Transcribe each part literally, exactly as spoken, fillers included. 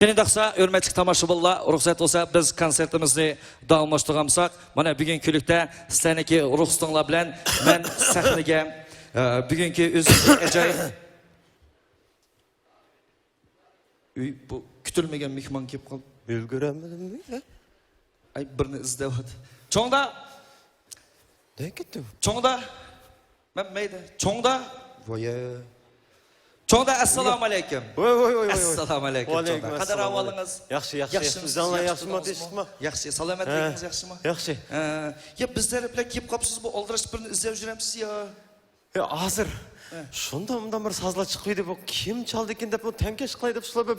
قېنى دەقسا، ھۆرمەتلىك تاماشىبىنلار، رۇخسەت بولسا، بىز كونسېرتىمىزنى داۋاملاشتۇرغانساق، مانا بۈگۈنكى كۈنلۈكتە سىلەرنىڭكى رۇخسىتىڭلار بىلەن مەن سەھنىگە، ئە، بۈگۈنكى ئۆزۈمنىڭ ئاجايىپ ئۆي، بۇ كۈتۈلمىگەن مېھمان كېلىپ قالدى. ئۈلگۈرەلمىدىم. ئاي، بىرنى ئىزدەۋاتىدۇ. چوڭدا! نەگە كەتتىڭ؟ چوڭدا! مەن مەيدە. چوڭدا! ۋايە. چوڭدا، ئەسسالامۇ ئەلەيكۇم. ۋاي، ۋاي، ۋاي، ۋاي. ئەسسالامۇ ئەلەيكۇم، چوڭدا. قانداق ئەھۋالىڭىز؟ ياخشى، ياخشى. ياخشىمۇ؟ ياخشى. سالامەتلىكىڭىز ياخشىمۇ؟ ياخشى. ھە. ياخشى. يا، بىز تەرەپلەر كېلىپ قاپسىزمۇ؟ ئالدىراش بىرنى ئىزدەپ يۈرەمسىز يا؟ يا، ھازىر. ھە. شۇنداق مۇنداق بىر سازلار چىقىۋىدى، بۇ كىم چالدىكىن دەپ، بۇ تەڭكەش قىلاي دەپ شۇلار بىر،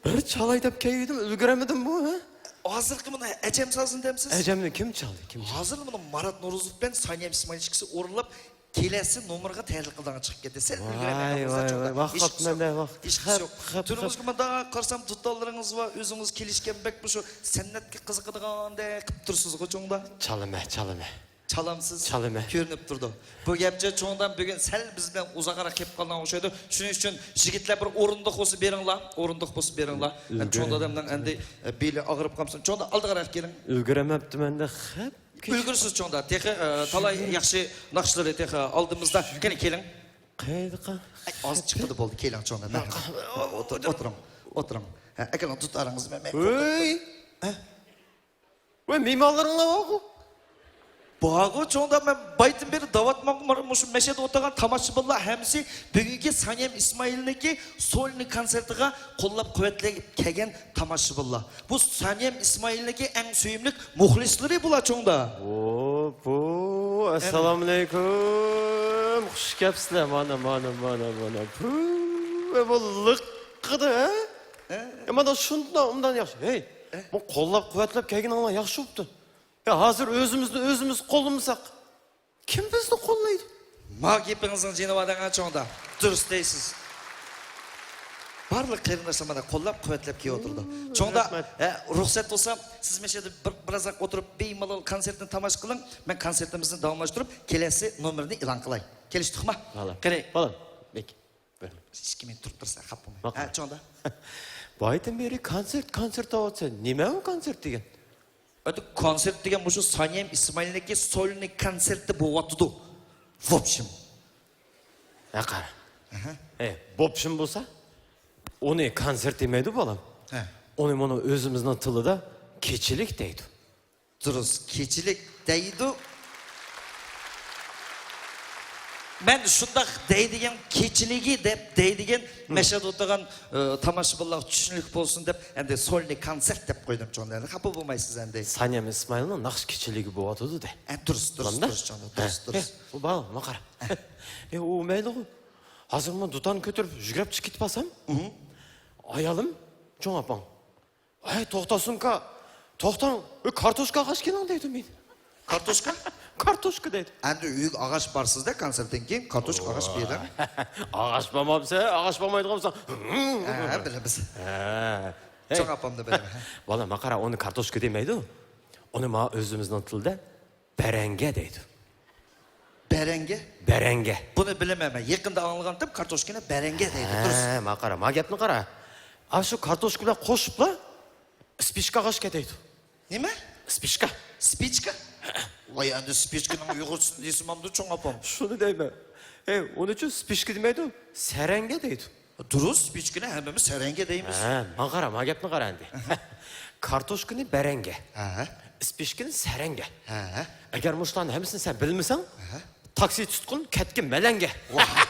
بىر چالاي دەپ كەلگىدىم، ئۈلگۈرەلمىدىم بۇ، ھە؟ ھازىرقى مۇنۇ ئەجەم سازىنى دەمسىز؟ ئەجەمنى كىم چالدى، كىم چالدى؟ ھازىر مۇنۇ مارات نورۇزوف بىلەن سانىيەم ئىسمائىل ئىككىسى ئورۇنلاپ، كېلەسى نومۇرغا تەييارلىق قىلىدىغان چىقىپ كەتتى. سەل ئۈلگۈرەلمەي قالدىڭىز، چوڭدا. ھېچقىسى يوق. تۈنۈگۈنگە مۇنداق قارىسام، دۇتانلىرىڭىز بار، ئۆزىڭىز كېلىشكەن، بەك مۇشۇ سەنئەتكە قىزىقىدىغاندەك قىلىپ تۇرسىزغۇ، چوڭدا. چالىمەن، چالىمەن. چالامسىز؟ چالىمەن. كۆرۈنۈپ تۇرىدۇ. بۇ گەپچە چوڭدام بۈگۈن سەل بىز بىلەن ئۇزاقراق كېلىپ قالغان ئوخشايدۇ. شۇنىڭ ئۈچۈن يىگىتلەر بىر ئورۇندۇق بولسا بېرىڭلار. ئورۇندۇق بولسا بېرىڭلار. ئەمدى چوڭ دادامنىڭ ئەمدى، ئە، بېلى ئاغرىپ قالمىسۇن. چوڭدا ئالدىغىراق كېلىڭ. ئۈلگۈرەلمەپتىمەن دە خەپ. ئۈلگۈرسىز چوڭدا. تېخى، ئە، تالاي ياخشى ناخشىلىرى تېخى ئالدىمىزدا. قېنى كېلىڭ. قايدىقى؟ ئاز چىقىدۇ، بولدى، كېلىڭ چوڭدا. مەرھەبا. ئولتۇر-، ئولتۇرۇڭ. ئولتۇرۇڭ. ھە، ئەكېلىڭ دۇتارىڭىزنى. مەن، مەن. ۋەي! ھە؟ ۋەي، مېھمانلىرىڭلار بارغۇ؟ بارغۇ، چوڭدا، مەن بايىتىن بېرى دەۋاتمانغۇ، مانا مۇشۇ مەشەدە ئولتۇرغان تاماشىبىنلار ھەممىسى بۈگۈنكى سانىيەم ئىسمائىلنىڭكى سولنى كونسېرتىغا قوللاپ قۇۋۋەتلەپ كەلگەن تاماشىبىنلار. بۇ سانىيەم ئىسمائىلنىڭكى ئەڭ سۆيۈملۈك مۇخلىسلىرى بۇلار، چوڭدا. ئو، بۇ، ئەسسالامۇئەلەيكۇم. خۇش كەپسىلەر، مانا، مانا، مانا، مانا. بۇ، بۇ لىققىدە، ھە؟ ھە؟ ئە، مانا شۇنداق، ئۇنداق ياخشى. ھەي، بۇ قوللاپ قۇۋۋەتلەپ كەلگىنىڭلار ياخشى بوپتۇ. يا، ھازىر ئۆزىمىزنى ئۆزىمىز قوللىمىساق، كىم بىزنى قوللايدۇ؟ ما گېپىڭىزنىڭ جېنى بار دەڭ، چوڭدا. دۇرۇس دەيسىز. بارلىق قېرىنداشلار مانا قوللاپ قۇۋۋەتلەپ كېلىۋاتىدۇ. چوڭدا، رەھمەت. ھە، رۇخسەت بولسا، سىز مەشەدە بىر، بىرازراق ئولتۇرۇپ، بىمالال كونسېرتنى تاماشا قىلىڭ. مەن كونسېرتىمىزنى داۋاملاشتۇرۇپ، كېلەسى نومۇرنى ئېلان قىلاي. كېلىشتۇقما؟ بالام. قېنى. بالام. بېكىن. بېرىڭ. ئىككى مىنۇت تۇرۇپ تۇرسا خاپا بولماي. ھە، چوڭدا. بايىتىن بېرى كونسېرت، كونسېرت دەۋاتىسەن. نېمە ئۇ كونسېرت دېگەن؟ ئەتە كونسېرت دېگەن مۇشۇ سانىيەم ئىسمائىلنىڭكى سولنىي كونسېرتى بولۇۋاتىدۇ. ۋوبشېم. ھە، قارا. ئەھە. ئەي، ۋوبشېم بولسا، ئۇنى كونسېرت دېمەيدۇ، بالام. ھە. ئۇنى مانا ئۆزىمىزنىڭ تىلىدا كېچىلىك دەيدۇ. دۇرۇس، كېچىلىك دەيدۇ. مەن شۇنداق دەيدىغان، كېچىلىكى دەپ دەيدىغان، مەشەدە ئولتۇرغان، ئى، تاماشىبىنلارغا چۈشىنىكلىك بولسۇن دەپ، ئەمدى سولنىي كونسېرت دەپ قويدۇم، چوڭدا. ئەمدى خاپا بولمايسىز ئەمدى. سانىيەم ئىسمائىلنىڭ ناخشا كېچىلىكى بولۇۋاتىدۇ دە. ئە، دۇرۇس، دۇرۇس، دۇرۇس، چوڭدا، دۇرۇس، دۇرۇس. ئۇ بار، ما قارا. ئە، ئۇ مەيلىغۇ. ھازىر مەن دۇتان كۆتۈرۈپ يۈگۈرۈپ چىقىپ كېتىپ قالسام، ئايالىم، چوڭ ئاپاڭ. ھەي، توختا سۇمكا، توختاڭ، ئۆ، كارتوشكا ئاغاچ كېلىڭ دەيدۇ مېنى. كارتوشكا؟ كارتوشكا دەيدۇ. ئەمدى ئۆيگە ئاغاچ بارسىزدە، كونسېرتتىن كېيىن كارتوشكا ئاغاچ بېرىڭ. ئاغاچ بارمامسە، ئاغاچ بارمايدىغان بولسا. ھە، بىلىمىز. ھە. چوڭ ئاپامنى بىلىمەن. ھە. بالا، ما قارا، ئۇنى كارتوشكا دېمەيدۇ. ئۇنى ما ئۆزىمىزنىڭ تىلىدا بەرەڭگە دەيدۇ. بەرەڭگە؟ بەرەڭگە. بۇنى بىلىمەن مەن. يېقىندا ئاڭلىغانتىم، كارتوشكىنى بەرەڭگە دەيدۇ. دۇرۇس. ھە، ما قارا، ما گەپنى قارا. ئاشۇ كارتوشكا بىلەن قوشۇپلا، ئىسپىچكا ئاغاچكا دەيدۇ. نېمە؟ ئىسپىچكا. ئىسپىچكا؟ ۋاي، ئەمدى ئىسپىچكىنىڭ ئۇيغۇرچىسىنى دېسىمامدۇ، چوڭ ئاپام؟ شۇنى دەيمەن. ئەي، ئۇنىچۇ ئىسپىچكا دېمەيدۇ، سەرەڭگە دەيدۇ. دۇرۇس، ئىسپىچكىنى ھەممىمىز سەرەڭگە دەيمىز. ھە، ما قارا، ما گەپنى قارا ئەمدى. كارتوشكىنى بەرەڭگە. ھە. ئىسپىچكىنى سەرەڭگە. ھە. ئەگەر مۇشۇلارنى ھەممىسىنى سەن بىلمىسەڭ، ھە، تاكسى تۇتقىن، كەتكىن مەلەڭگە. ۋاھ.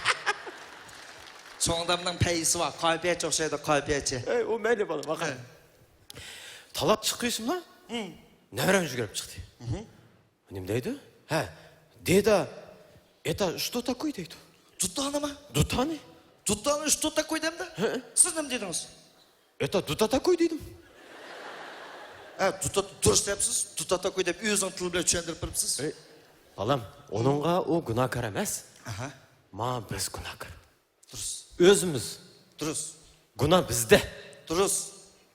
چوڭ ئادەمنىڭ پەيزى بار، قاپىيەچى ئوخشايدۇ، قاپىيەچى. ئەي، ئۇ مەيلى بالا، ما قارا. ھە. تالاپ چىقىشىملا، نەۋرەم يۈگۈرۈپ چىقتى. نېمە دەيدۇ؟ ھە، دېدە، ئېتا، شتو تاكوي دەيدۇ. دۇتانىما؟ دۇتانى. دۇتانى شتو تاكوي دەمدە؟ ھە. سىز نېمە دېدىڭىز؟ ئېتا، دۇتا تاكوي دېدىم. ھە، دۇتا، دۇرۇس دەپسىز. دۇتا تاكوي دەپ ئۆزىنىڭ تىلى بىلەن چۈشەندۈرۈپ بېرىپسىز. ئەي، بالام، ئۇنىڭغا ئۇ گۇناھكار ئەمەس. ئاھا. ما بىز گۇناھكار. دۇرۇس. ئۆزىمىز. دۇرۇس. گۇناھ بىزدە. دۇرۇس.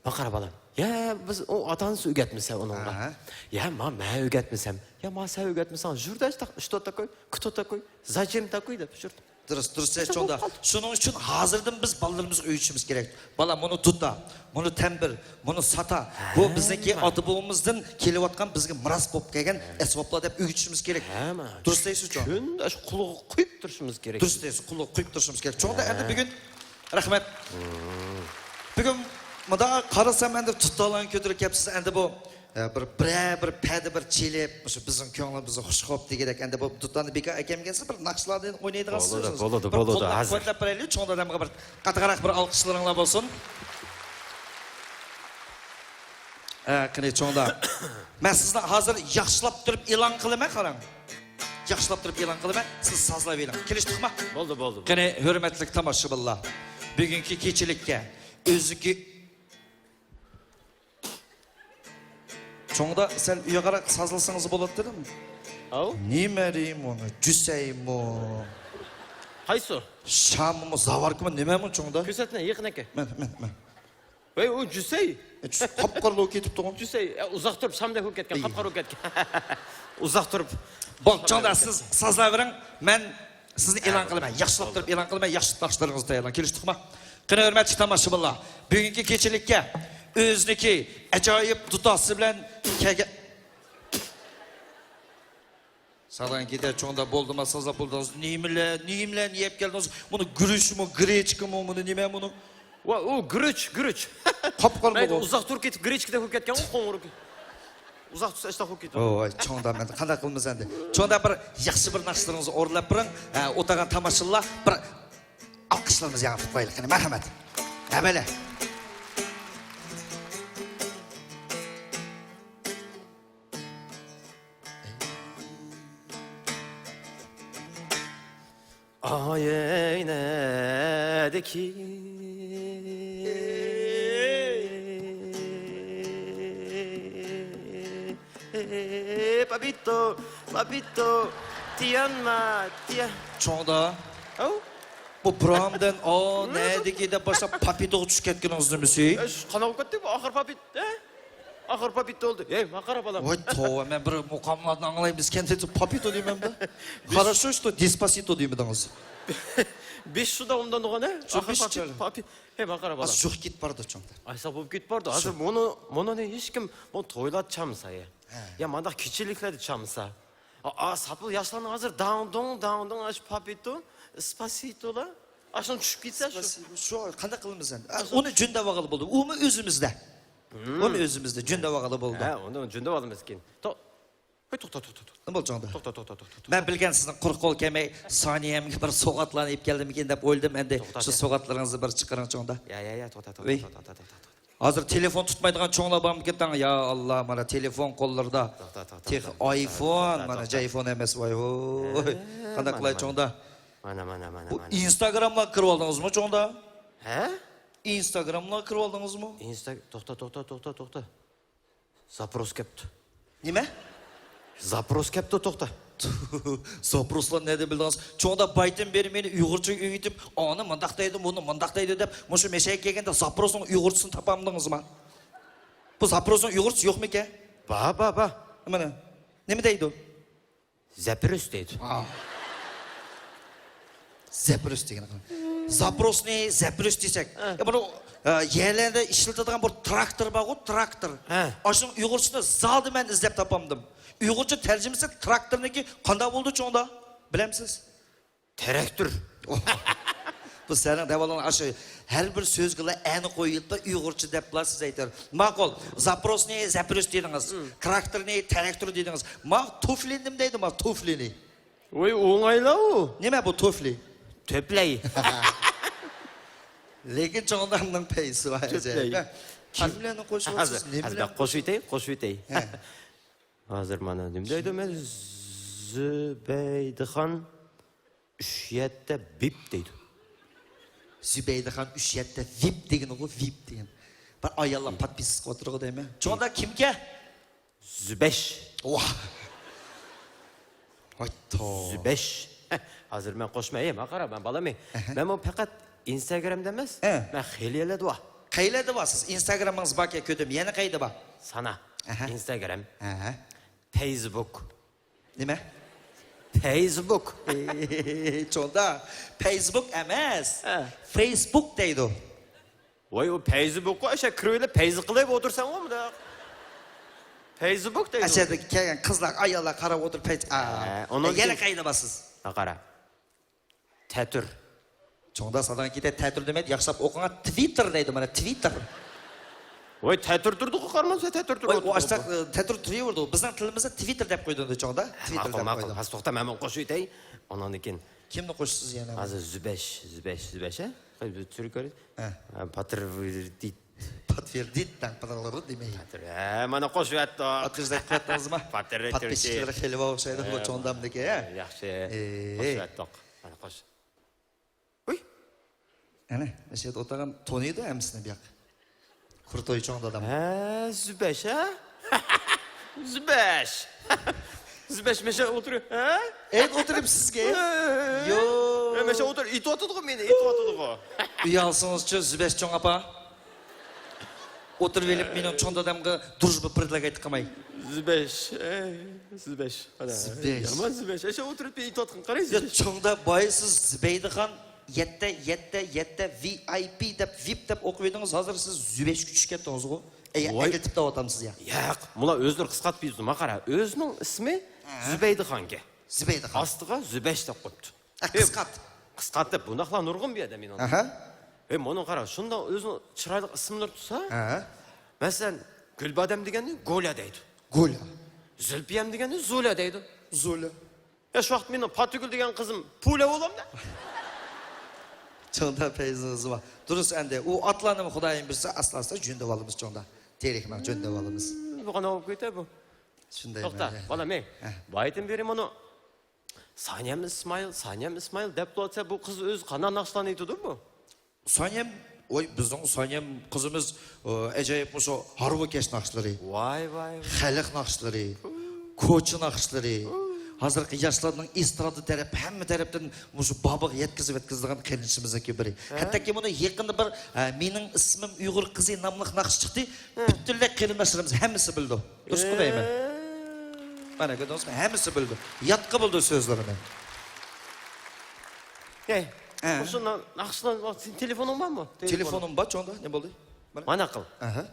ما قارا بالام. يا بىز ئۇ ئاتا-ئانىسى ئۆگەتمىسە ئۇنىڭغا. ئاھا. يا ما مەن ئۆگەتمىسەم. يا ما سەن ئۆگەتمىسەڭ. ژۇرداش تاق، شتو تاكوي، كتو تاكوي، زاچېم تاكوي دەپ ژۇردا. دۇرۇس، دۇرۇس دېسە چوڭدا. شۇنىڭ ئۈچۈن ھازىردىن بىز بالىلىرىمىزغا ئۆگىتىشىمىز كېرەك. بالا، مۇنۇ دۇتا، مۇنۇ تەمبىر، مۇنۇ ساتا. بۇ بىزنىڭكى ئاتا بوۋىمىزدىن كېلىۋاتقان بىزگە مىراس بولۇپ كەلگەن ئەسۋابلار دەپ ئۆگىتىشىمىز كېرەك. دۇرۇس دەيسىز چوڭ. كۈندە شۇ قولىغا قويۇپ تۇرۇشىمىز كېرەك. دۇرۇس دەيسىز، قولىغا قويۇپ تۇرۇشىمىز كېرەك. چوڭدا ئەمدى بۈگۈن، رەھمەت. بۈگۈن مۇنداق قارىسام، ئەمدى دۇتالارنى كۆتۈرۈپ كەپسىز. ئەمدى بۇ ئە، بىر، بىرەر بىر پەدە بىر چېلىپ، مۇشۇ بىزنىڭ كۆڭلىمىزنى خۇش قىلىپ دېگۈدەك، ئەمدى بۇ دۇتارنى بىكار ئەكەلمىگەنسىز، بىر ناخشىلاردىن ئوينايدىغانسىز. بولىدۇ، بولىدۇ، بولىدۇ، بىر ھازىر. قوللاپ بېرەيلى، چوڭ دادامغا بىر قاتتىقراق بىر ئالقىشلىرىڭلار بولسۇن. ئە، قېنى، چوڭ دا. مەن سىزنى ھازىر ياخشىلاپ تۇرۇپ ئېلان قىلىمەن، قاراڭ. ياخشىلاپ تۇرۇپ ئېلان قىلىمەن، سىز سازلاۋېلىڭ. كېلىشتۇقما؟ بولدى، بولدى، بولدى. قېنى، ھۆرمەتلىك تاماشىبىنلار، بۈگۈنكى كېچىلىككە ئۆزىكى چوڭدا سەل ئۇيغۇراق سازلىسىڭىز بولاتتىدىم. ئاۋۇ. نېمە رىمۇنى، جۈسەيمۇ؟ قايسى؟ شاممۇ، زاۋاركىمۇ، نېمەمۇ چوڭدا؟ كۆرسەتنە، يېقىن ئەكە. مەن، مەن، مەن. ۋەي، ئۇ جۈسەي. ئە، جۈس-، قاپقارا بولۇپ كېتىپتىغۇ. جۈسەي، ئە، ئۇزاق تۇرۇپ شامدەك بولۇپ كەتكەن، ئەي. قاپقارا بولۇپ كەتكەن. ئۇزاق تۇرۇپ. بولدى، چوڭدا سىز سازلاۋېرىڭ، مەن سىزنى ئېلان قىلىمەن، ياخشىلاپ تۇرۇپ ئېلان قىلىمەن، ياخشى ناخشىلىرىڭىزنى تەييارلاڭ. كېلىشتۇقما؟ قېنى، ھۆرمەتلىك تاماشىبىنلار، بۈگۈنكى كېچىلىككە ئۆزىنىڭكى ئاجايىپ دۇتاسى بىلەن كەلگەن. سالاڭ گىدە چوڭدا بولدىما، سازا بولدىڭىز. نېمىلەر، نېمىلەرنى يەپ كەلدىڭىز؟ مۇنۇ گۈرۈچمۇ، گرېچكىمۇ، مۇنۇ نېمە مۇنۇ؟ ۋا، ئۇ گۈرۈچ، گۈرۈچ. قاپقارا بولدى. ئۇزاق تۇرۇپ كېتىپ، گرېچكىدەك بولۇپ كەتكەن، قوڭۇر. ئۇزاق تۇرسا ئاشۇنداق بولۇپ كېتىدۇ. ۋاي، چوڭدا، مەن قانداق قىلىمىز ئەمدى؟ چوڭدا بىر ياخشى بىر ناخشىلىرىڭىزنى ئورۇنلاپ بېرىڭ. ھە، ئولتۇرغان تاماشىبىنلار بىر ئالقىشلىرىمىزنى ياڭرىتىپ قويايلى، قېنى، مەرھەمەت. ھە، بەلە. ئايەينەدىكى پاپىتو، پاپىتو، تىيەنما، تىيەن. چوڭدا. ئاۋۇ. بۇ برامدىن، ئا، نەدىكى دەپ باشلاپ پاپىتوغا چۈشۈپ كەتكىنىڭىز نېمىسى؟ ئە، شۇ قانداق بولۇپ كەتتى بۇ ئاخىر پاپىت، ھە؟ ئاخىر پاپىتو بولدى. ھەي، ماقارا بالام. ۋاي توۋا، مەن بىر مۇقاملارنى ئاڭلايمىز، كەندىدە پاپىتو دەيمەن-دە. خاراشو، شتو، دېسپاسىتو دەيمىدىڭىز؟ بىش شۇدا ئۇندان دېگەن، ھە؟ شۇ ئاخىر بىش پاپىت، چىل. پاپىت. ھەي، ماقارا بالام. ئاز شۇ كېتىپ بارىدۇ چوڭدا. ئايسا بولۇپ كېتىپ بارىدۇ. ھازىر شۇ. بۇنى، بۇنى ھېچكىم، بۇ تويلار چامسا يا. ھە. يا مانداق كېچىلىكلەردە چامسا. ئا، ئا، ساپلا ياشلارنىڭ ھازىر داڭ دوڭ، داڭ دوڭ، ئاشۇ پاپىتو، ئېسپاسىتولا. ئاشۇنى چۈشۈپ كەتسە شۇ. ئېسپاسىتو، شۇ قانداق قىلىمىز ئەمدى؟ ئا، ئاشۇ. ئۇنى جۈندەپ ئالغىلى بولدى. ئۇمۇ ئۆزىمىزدە. ئۇنى ئۆزىمىزدە جۈندەپ ئالغىلى بولدى. ھە، ئۇنى جۈندەپ ئالىمىز كېيىن. تو-، ھەي، توختا، توختا، توختا. نېمە بولدى چوڭدا؟ توختا، توختا، توختا، توختا. مەن بىلگەن سىزنىڭ قۇرۇق قول كەلمەي، سانىيەمگە بىر سوغاتلارنى ئېلىپ كەلدىمىكىن دەپ ئويلىدىم ئەمدى. توختا، شۇ سوغاتلىرىڭىزنى بىر چىقىرىڭ چوڭدا. يا، يا، يا، توختا، توختا، ۋەي. توختا، توختا، توختا، توختا. ھازىر تېلېفون تۇتمايدىغان چوڭلار بارمىكىن تاڭ؟ يا ئاللا، مانا تېلېفون قوللىرىدا. توختا، توختا، تېخى توختا، ئايفون، توختا، مانا توختا. ئايفون ئەمەس، ۋاي ھوي. ھە، قانداق قىلاي چوڭدا؟ مانا، مانا، مانا، بۇ مانا. ئىنستاگراملارغا كىرىۋالدىڭىزمۇ چوڭدا؟ ھە؟ ئىنستاگراملارغا كىرىۋالدىڭىزمۇ؟ ئىنستا-، توختا، توختا، توختا، توختا. زاپروس كەپتۇ. نېمە؟ زاپروس كەپتۇ، توختا. زاپروسلارنى نەدىن بىلدىڭىز؟ چوڭدا بايىتىم بېرىپ مېنى ئۇيغۇرچە ئۆگىتىپ، ئانى مۇنداق دەيدۇ، بۇنى مۇنداق دەيدۇ دەپ، مۇشۇ مەشەگە كەلگەندە زاپروسنىڭ ئۇيغۇرچىسىنى تاپالمىدىڭىزما؟ بۇ زاپروسنىڭ ئۇيغۇرچىسى يوقمىكەن؟ بار، بار، بار. مانا، نېمە دەيدۇ؟ زەپرۈس دەيدۇ. ئا. زەپرۈس دېگەن. زاپروسنى زەپرۈس دېسەك. ئە. يا، بۇنى، ئە، يەرلەردە ئىشلىتىدىغان بىر تىراكتور بارغۇ، تىراكتور. ھە. ئاشۇنىڭ ئۇيغۇرچىسىنى زادى مەن ئىزدەپ تاپالمىدىم. ئۇيغۇرچە تەرجىمىسى تىراكتورنىڭكى قانداق بولىدۇ چوڭدا؟ بىلەمسىز؟ تىراكتور. بۇ سېنىڭ دەۋالىڭ ئاشۇ ھەر بىر سۆزگىلا ئەنى قويۇلۇپلا ئۇيغۇرچە دەپلا سىز ئېيتىۋېرىڭ. ماقۇل، زاپروسنى زەپرۈس دېدىڭىز، تىراكتورنى تىراكتور دېدىڭىز. ما تۇفلىنى نېمە دەيدۇ، ما تۇفلىنى؟ ۋاي، ئوڭايلا ئۇ. نېمە بۇ تۇفلى؟ تۆپلەي. لېكىن چوڭدامنىڭ پەيسى بار. تۆپلەي. كىملەرنى قوشۇۋاتىسىز؟ ھازىر، نېمىلەرنى ھازىر قوشۇۋېتەي، قوشۇۋېتەي. ھە. ھازىر مانا نېمە دەيدۇ، مەن زۇبەيدىخان ئۈچ يەتتە ۋىپ دەيدۇ. زۇبەيدىخان ئۈچ يەتتە ۋىپ دېگىنىغۇ، ۋىپ دېگەن. بىر ئاياللار پاتپىسكا ئولتۇرغۇ دەيمەن. چوڭدا كىمكەن؟ زۇبەش. ۋاھ. ۋاي تو. زۇبەش. ھازىر مەن قوشماي، ما قارا، مەن بالامى. ئەھە. مەن بۇ پەقەت ئىنستاگرامدا ئەمەس، ئە. مەن خېلى يەرلەردە بار. قەيلەردە بارسىز؟ ئىنستاگرامىڭىز باركەن كۆردۈم. يەنە قەيدە بار؟ سانا. ئەھە. ئىنستاگرام. ئەھە. پەيسبۇك. نېمە؟ پەيزبۇك. چوڭدا، پەيزبۇك ئەمەس. ھە. فېيسبۇك دەيدۇ. ۋاي، ئۇ پەيزبۇكقۇ، ئاشۇ كىرىۋېلىپ پەيز قىلىپ ئولتۇرساڭغۇ مۇنداق. پەيزبۇك دەيدۇ. ئەشەدىكى كەلگەن قىزلار، ئاياللار قاراپ ئولتۇرۇپ پەيز. ھە، ئۇنىڭ يەنە ئۈچۈن قايدا بارسىز؟ ھە، قارا. تەتۈر. چوڭدا ساداڭ كېتە، تەتۈر دېمەيدۇ، ياخشىلاپ ئوقۇڭا، تىۋىتتېر دەيدۇ، مانا، تىۋىتتېر. ۋاي، تەتۈر تۇردىغۇ، قارىمامسەن، تەتۈر ۋاي، ئۇ تۇردۇغۇ. ئاشتاق، ئە، تەتۈر تۇرۇۋېرىدۇ. بىزنىڭ تىلىمىزدا تىۋىتتېر دەپ قويدۇ چوڭدا. تىۋىتتېر ماقۇل، دەپ ماقۇل. قويدۇ. ھازىر توختا، مەن بۇنى قوشۇۋېتەي. ئاناندىن كېيىن كىمنى قوشىسىز يەنە؟ ھازىر زۈبەش، زۈبەش، زۈبەش، ھە؟ قاي، بىر تۈرك ئارىسى. ھە. ھە، پاتىر ۋىردىت. پاتىر دېمەي. پاتىر، ھە، مانا قوشۇۋەتتۇق. پاتىر دەپ قوياتتىڭىزمۇ؟ پاتىر تۈركى. پاتىر خېلى بار ئوخشايدۇ بۇ، ھە، چوڭدامدىكى، ھە؟ ياخشى. ئېي. قوشۇۋەتتۇق. مانا قوش. ھۇي. ئەنە، مەشەدە ئولتۇرغان تونۇيدۇ ھەممىسىنى بۇ ياق. كۇرتۇي چوڭ دادام. ھە، زۈبەش، ھە؟ زۈبەش. زۈبەش مەشە ئولتۇرۇپ، ھە؟ ئەيت ئولتۇرۇپ سىزگە. ھە. يو. ھە، مەشە ئولتۇرۇپ، ئېيتىۋاتىدىغۇ مېنى، ئېيتىۋاتىدىغۇ. ئۇيالسىڭىزچۇ، زۈبەش چوڭ ئاپا؟ ئولتۇرۇۋېلىپ مېنىڭ چوڭ دادامغا دۇرۇژبا پرېدلاگايت قىلماي. زۈبەش، ئەي، زۈبەش. ئانا، زۈبەش. يامان زۈبەش. ئەشە ئولتۇرۇپ ئېيتىۋاتقان، قاراي، يا، زۈبەش. چوڭدا بايسىز زۇبەيدىخان، يەتتە، يەتتە، يەتتە، ۋىئايپى دەپ، ۋىپ دەپ ئوقۇۋىدىڭىز، ھازىر سىز زۈبەشكە چۈشۈپ كەتتىڭىزغۇ. ئەي، ۋاي. ئەگىلتىپ دەۋاتامسىز يا؟ ياق، مۇلا ئۆزلىرى قىسقارتىپ يېزىدۇ، ما قارا. ئۆزىنىڭ ئىسمى ھە. زۇبەيدىخانكەن. زۇبەيدىخان. ئاستىغا زۈبەش دەپ قويۇپتۇ. ئە، قىسقارت. قىسقارتىپ، بۇنداقلار نۇرغۇن بۇ يەردە مېنىڭ. ئەھە. ئەي، مۇنىڭ قارا، شۇنداق ئۆزىنىڭ چىرايلىق ئىسىملىرى تۇرسا. ئەھە. مەسىلەن، گۈلبادەم دېگەننى گۆلە دەيدۇ. گۆلە. زۈلپىيەم دېگەننى زۆلە دەيدۇ. زۆلە. يا، شۇ ۋاقىت مېنىڭ پاتىگۈل دېگەن قىزىم پۇلە بولامدۇ؟ چوڭدا پەيزىڭىز بار. دۇرۇس ئەمدى. ئۇ ئاتلارنىمۇ خۇدايىم بۇيرۇسا ئاستا-ئاستا جۆندەپ ئالىمىز چوڭدا. تېرىكنىڭ جۆندەپ ئالىمىز. بۇ قانداق بولۇپ كېتە بۇ؟ شۇنداي توختا، مەنە. بالام، ئەي. ھە. بايىتىم بېرى مۇنۇ. سانىيەم ئىسمائىل، سانىيەم ئىسمائىل دەپ تۇرسا، بۇ قىز ئۆزى قانداق ناخشىلارنى ئېيتىدۇ بۇ؟ سانىيەم، ۋاي، بىزنىڭ سانىيەم قىزىمىز، ئە، ئەجايىپ مۇشۇ ھارۋىكەش ناخشىلىرى، ۋاي، ۋاي، ۋاي. خەلق ناخشىلىرى، كوچا ناخشىلىرى، ھازىرقى ياشلارنىڭ ئېسترادا تەرەپ، ھەممە تەرەپتىن مۇشۇ بابىغا يەتكۈزۈۋەتكۈزىدىغان قېرىندىشىمىزنىڭكى بىرى. ھە؟ ھەتتاكى مۇنۇ يېقىندا بىر، ئە، مېنىڭ ئىسمىم ئۇيغۇر قىزى ناملىق ناخشا چىقتى. ھە. پۈتۈنلەي قېرىنداشلىرىمىز ھەممىسى بىلىدۇ. دۇرۇسقۇ دەيمەن؟ ئە. مانا كۆردىڭىزمۇ؟ ھەممىسى بىلىدۇ. يادقا بىلىدۇ سۆزلىرىنى. ئەي، ھە. مۇشۇ نا-، ناخشىلار، سېنىڭ تېلېفونۇڭ بارمۇ؟ تېلېفونۇم بار، چوڭدا. نېمە بولدى؟ مانا. مانا قىل. ئەھە.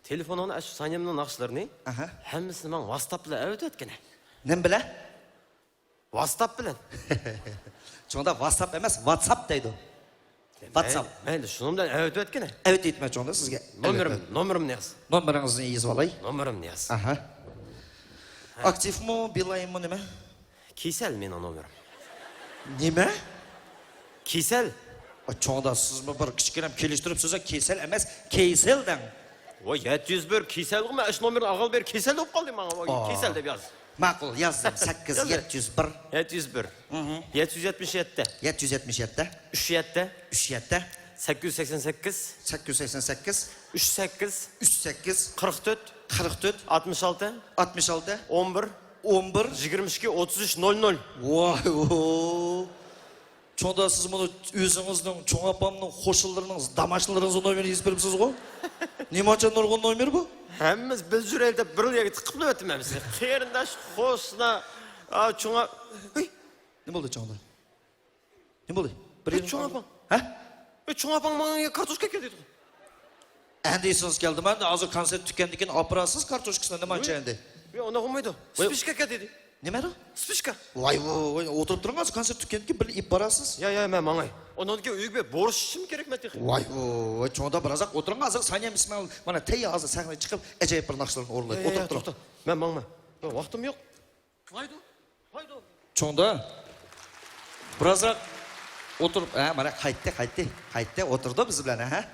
تېلېفونۇڭدا ئاشۇ سانىيەمنىڭ ناخشىلىرىنى ھەھە. ھەممىسىنى ماڭا ۋاتساپ بىلەن ئەۋېتىۋەتكىنە. نېمە بىلەن؟ ۋاتساپ بىلەن. چوڭدا ۋاتساپ ئەمەس، ۋاتساپ دەيدۇ. ۋاتساپ. مەيلى، شۇنىڭ بىلەن ئەۋېتىۋەتكىنە. ئەۋېتىۋېتىمەن چوڭدا سىزگە. نومېرىم، ئەۋېتىۋەت. نومېرىمنى ياز. نومېرىڭىزنى يېزىۋالاي. نومېرىمنى ياز. ئەھە. ئاكتىپمۇ، بىلايىممۇ نېمە؟ كېسەل مېنىڭ نومېرىم. نېمە؟ كېسەل. ئا، چوڭدا سىزمۇ بىر كىچىككىنە كېلىشتۈرۈپ سۆزلەڭ، كېسەل ئەمەس، كېسەل دەڭ. ۋاي، يەتتە يۈز بىر كېسەلغۇ، مەن ئاشۇ نومېرنى ئالغىلى بېرى كېسەل بولۇپ قالدى ماڭا. ۋاي، ئا. كېسەل دەپ ياز. ماقۇل، يازدىم. سەككىز يەتتە يۈز بىر. يەتتە يۈز بىر. مھم. يەتتە يۈز يەتمىش يەتتە. يەتتە يۈز يەتمىش يەتتە. ئۈچ يەتتە. ئۈچ يەتتە. سەككىز يۈز سەكسەن سەككىز. سەككىز يۈز سەكسەن سەككىز. ئۈچ سەككىز. ئۈچ سەككىز. قىرىق تۆت. قىرىق تۆت. ئاتمىش ئالتە. ئاتمىش ئالتە. ئون بىر. ئون بىر. يىگىرمە ئىككى، ئوتتۇز ئۈچ، نول نول. ۋاي، ۋو. چوڭدا سىز مۇنۇ ئۆزىڭىزنىڭ، چوڭ ئاپامنىڭ قوشنىلىرىنىڭ، داماشنىلىرىڭىزنىڭ نومېرىنى يېزىپ بېرىپسىزغۇ؟ نېمانچە نۇرغۇن نومېر بۇ؟ ھەممىسى بىر جۈرەي دەپ بىر يەرگە تىقىپ قويۇۋەتتىم ھەممىسىنى. قېرىنداش، قوشنا، ئا، چوڭ ئا-، ھەي! نېمە بولدى چوڭدا؟ نېمە بولدى؟ بىر ھەي، يېرىڭ چوڭ ئاپام. ھە؟ ھەي، چوڭ ئاپاڭ ماڭا كارتوشكا كەل دېدىغۇ. ئەمدى ئېسىڭىز كەلدىمۇ؟ ئەمدى ھازىر كونسېرت تۈگىگەندىن كېيىن ئاپىرارسىز كارتوشكىسىنى، نېمانچە ئەمدى؟ ياق، ئۇنداق بولمايدۇ. ۋاي. سپىچكا كەل دېدى. نېمە ئۇ؟ سپىچكا. ۋاي، ۋاي، ۋاي، ئولتۇرۇپ تۇرۇڭ، ھازىر كونسېرت تۈگىگەندىن كېيىن بىرلا ئېلىپ بارارسىز. ياق، ياق، مەن ماڭاي. ئۇنىڭدىن كېيىن ئۆيگە بېرىپ بورىش ئىچىشىم كېرەك مەن تېخى. ۋاي، ۋاي، ۋاي، چوڭدا بىرازراق ئولتۇرۇڭ، ھازىر سانىيەم ئىسمائىل مانا تەييار، ھازىر سەھنىگە چىقىپ ئەجايىپ بىر ناخشىلارنى ئورۇنلايدۇ. ياق، ياق، ئولتۇرۇپ ياق، تۇرۇڭ. توختا. مەن ماڭىمەن. ۋاقتىم يوق. چوڭدا بىرازراق ئولتۇرۇپ، ھە، مانا قايتتى، قايتتى، قايتتى، ئولتۇردى بىز بىلەن، ھە.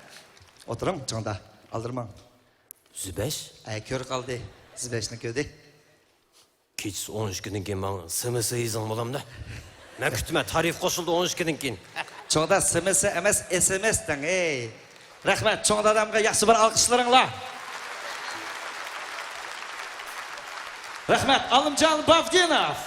ئولتۇرۇڭ چوڭدا، ئالدىرىماڭ. زۈبەش؟ ھە، كۆرۈپ قالدى. زۈبەشنى كۆردى. كېچىسى ئون ئىككىدىن كېيىن ماڭا سىمىسى يېزىڭ بولامدۇ؟ مەن كۈتىمەن، تارىخ قوشۇلدى ئون ئىككىدىن كېيىن. چوڭدا سىمىسى ئەمەس، ئېس ئېم ئېس دەڭ، ئەي. رەھمەت، چوڭ دادامغا ياخشى بىر ئالقىشلىرىڭلار. رەھمەت، ئالىمجان بابدىنوف.